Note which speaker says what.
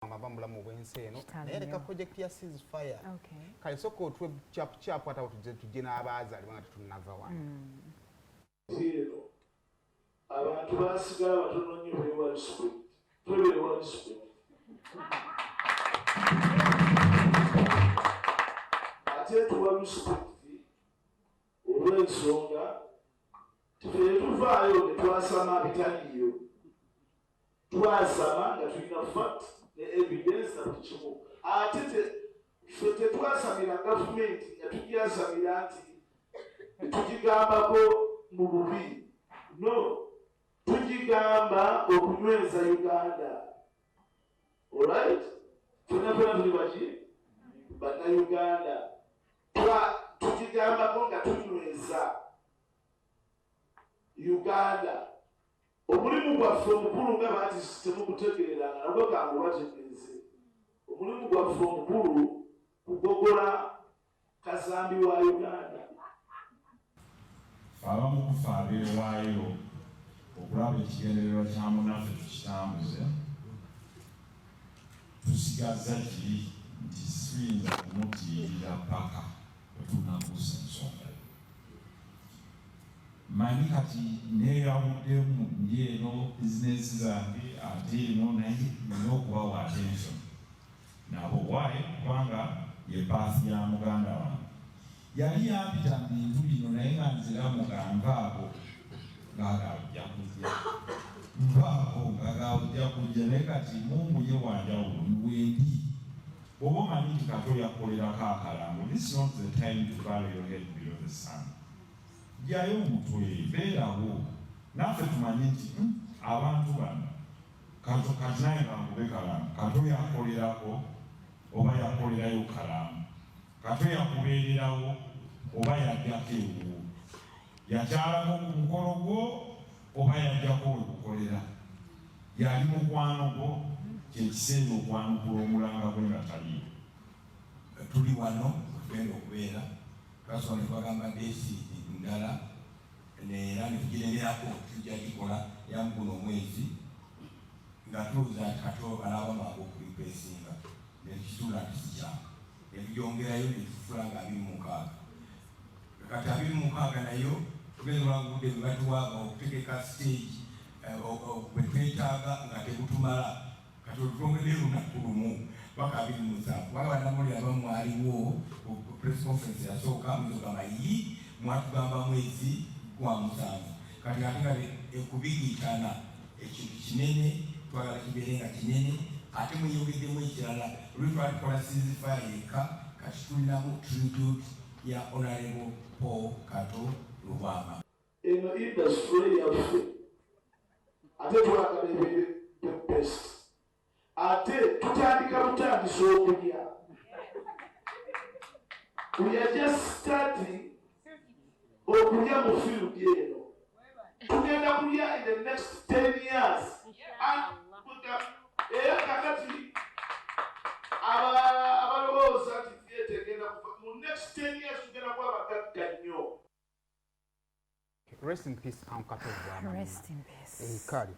Speaker 1: Ava mu bulamu obw'ensi eno.
Speaker 2: Kitalo
Speaker 1: Naye leka
Speaker 2: nnyo.
Speaker 1: Project ya ceasefire. Kale sooka otwe chapuchapu, ate awo tujje n'abaazaalibwa nga tetunnava wano.
Speaker 3: Eno abantu basigala batono nnyo bewa respect, twebeewa respect. Ate tuwa respect olw'ensonga tife tuvaayo ne twasama bitaliiyo, twasama nga tulina fact ne evidence na buli kimu. Ate ffe tetwasamira gavumenti nga tugyasamira nti tugigambako mu bubi, no tugigamba okunyweza Uganda. Alright, fena fena tuli baki? Bannayuganda. Tugigambako nga tunyweza Uganda. Omulimu gwaffe omukulu nga bati temugutegeeranga, nagwo kangu bategeeze, omulimu gwaffe omukulu kugogola kazambi wa Uganda.
Speaker 4: Abamu kufe abeewaayo okulaba ekigendererwa kya munnaffe tukitambuze, tusigazza kiri nti siyinza kumutiirira paka bwe tunakuusa ensonga. Manyi kati neeyawuddemu, ndi eno bizinesi zange ate eno, naye nina okubawa attention nabo. Why? Kubanga ye birth ya muganda wange, yali yampita mu bintu bino, naye nga nzira muganvaako ng'agajja kujja, nvaako ng'agajja kujja. Naye kati Mungu ye wanjawulo wendi. Bw'oba omanyi nti Kato yakukolerako akalango, this is not the time to bury your head below the sand. Jjayo omutwe, beerawo naffe tumanye nti abantu bano Kato kati naye kankube kalango. Kato yakolerako oba yakolerayo kalango, Kato yakubeererawo oba yajjako ewuwo, yakyalako ku mukolo gwo oba yajjako wekukolera, yali mukwano gwo, kyekiseera okwanukula omulanga gwe nga taliiwo.
Speaker 5: Tuli wano wetugenda okubeera. Twasooka ne tubagamba date ndala, era ne tugiremerako, tujja gikola era mu guno omwezi, nga tulowooza nti Kato anaaba mangu okureplacinga, ne tukisuula nti si kyangu, ne tugyongerayo ne tufula nga 26. Kati 26 nayo tugenda olanga obudde bwe batuwa okutegeka stage bwe twetaaga nga tebutumala. Kati olutwongeddeyo olunaku lumu paka 27, kubanga bannamawulire abamu mwaliwo ku press conference yasooka, muyinza okugamba, "Yi, mwatugamba mwezi gwa musanvu." Kati ate nga ekubigiitana ekintu kinene, twagala kibeere nga kinene. Ate mweyongeddemu ekirala, luli twali tukola ceasefire yekka, kati tulinamu tribute ya Honorable Paul Kato Lubwama.
Speaker 3: Eno industry yaffe, ate twagala ebeere the best. Ate tutandika butandisa okulya, we are just starting okulya mu field eno. Tugenda kulya in the next 10 years. Era kakati abalowooza nti theatre egenda kufa, mu next 10 years tugenda kuba bagagga nnyo.
Speaker 1: Rest in peace, Uncle Kato Lubwama.
Speaker 2: Rest in peace.
Speaker 1: Kale.